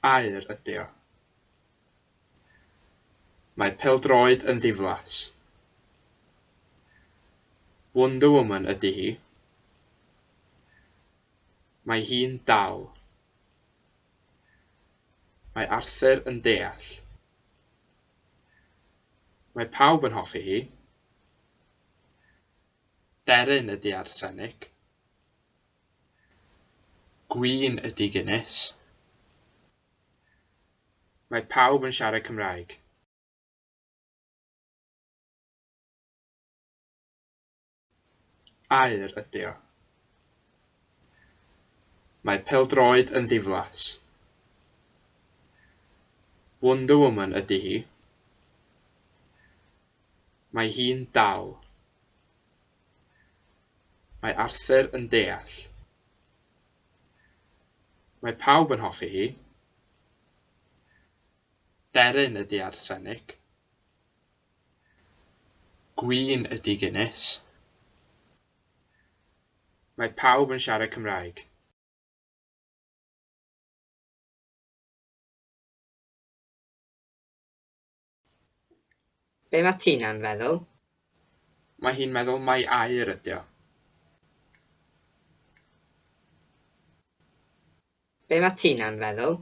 Aur ydy o. Mae pêl-droed yn ddiflas. Wonder Woman ydy hi. Mae hi'n dal. Mae Arthur yn deall. Mae pawb yn hoffi hi. Deryn ydy arsenic. Gwin ydy Guinness. Mae pawb yn siarad Cymraeg. Aur ydy o. Mae pêl-droed yn ddiflas. Wonder Woman ydy hi. Mae hi'n dal. Mae Arthur yn deall. Mae pawb yn hoffi hi. Deryn ydy arsenic. Gwin ydy Guinness. Mae pawb yn siarad Cymraeg. Be mae Tina'n feddwl? Mae hi'n meddwl mai aur ydy o. Be mae Tina'n feddwl?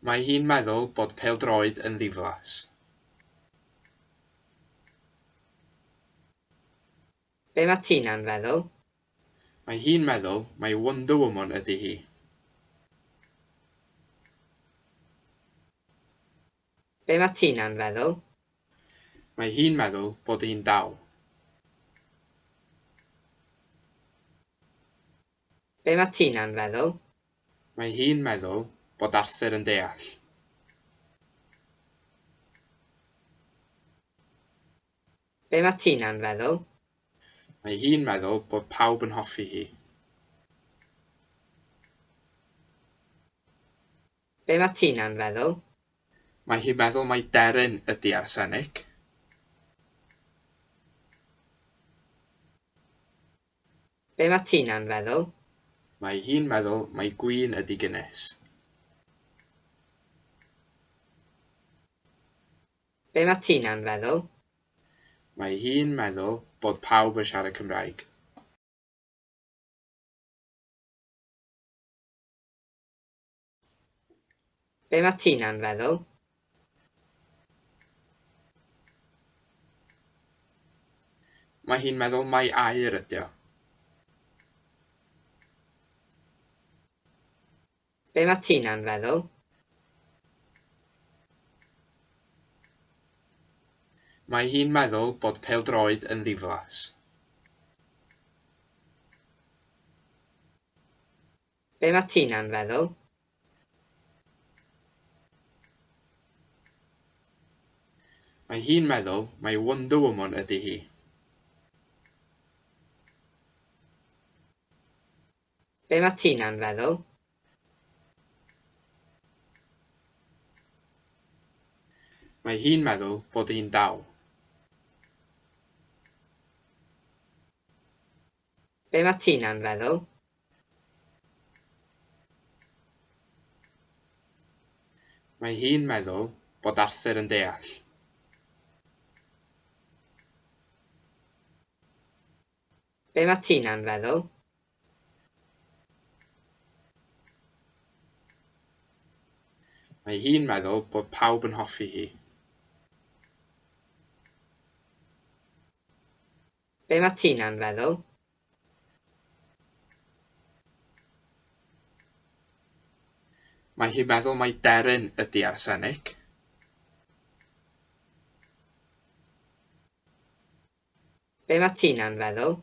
Mae hi'n meddwl bod pêl-droed yn ddiflas. Be mae Tina'n feddwl? Mae hi'n meddwl mai Wonder Woman ydy hi. Be mae Tina'n feddwl? Mae hi'n meddwl bod hi'n dal. Be mae Tina'n feddwl? Mae hi'n meddwl bod Arthur yn deall. Be mae Tina'n feddwl? Mae hi'n meddwl bod pawb yn hoffi hi. Be mae Tina'n feddwl? Mae hi'n meddwl mai deryn ydy arsenic. Be mae Tina'n feddwl? Mae hi'n meddwl mai gwin ydy Guinness. Be mae Tina'n feddwl? Mae hi'n meddwl bod pawb yn siarad Cymraeg. Be mae Tina'n feddwl? Mae hi'n meddwl mai aur ydy o. Be mae Tina'n feddwl? Mae hi'n meddwl bod pêl-droed yn ddiflas. Be mae Tina'n feddwl? Mae hi'n meddwl mai Wonder Woman ydy hi. Be mae Tina'n feddwl? Mae hi'n meddwl bod hi'n dal. Be mae Tina'n feddwl? Mae hi'n meddwl bod Arthur yn deall. Be mae Tina'n feddwl? Mae hi'n meddwl bod pawb yn hoffi hi. Be mae Tina'n feddwl? Mae hi'n meddwl mai deryn ydy arsenic. Be mae Tina'n feddwl?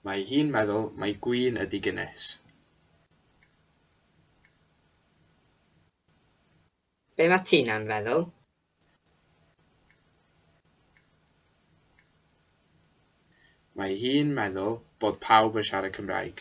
Mae hi'n meddwl mai gwin ydy Guinness. Be mae Tina'n feddwl? Mae hi'n meddwl bod pawb yn siarad Cymraeg.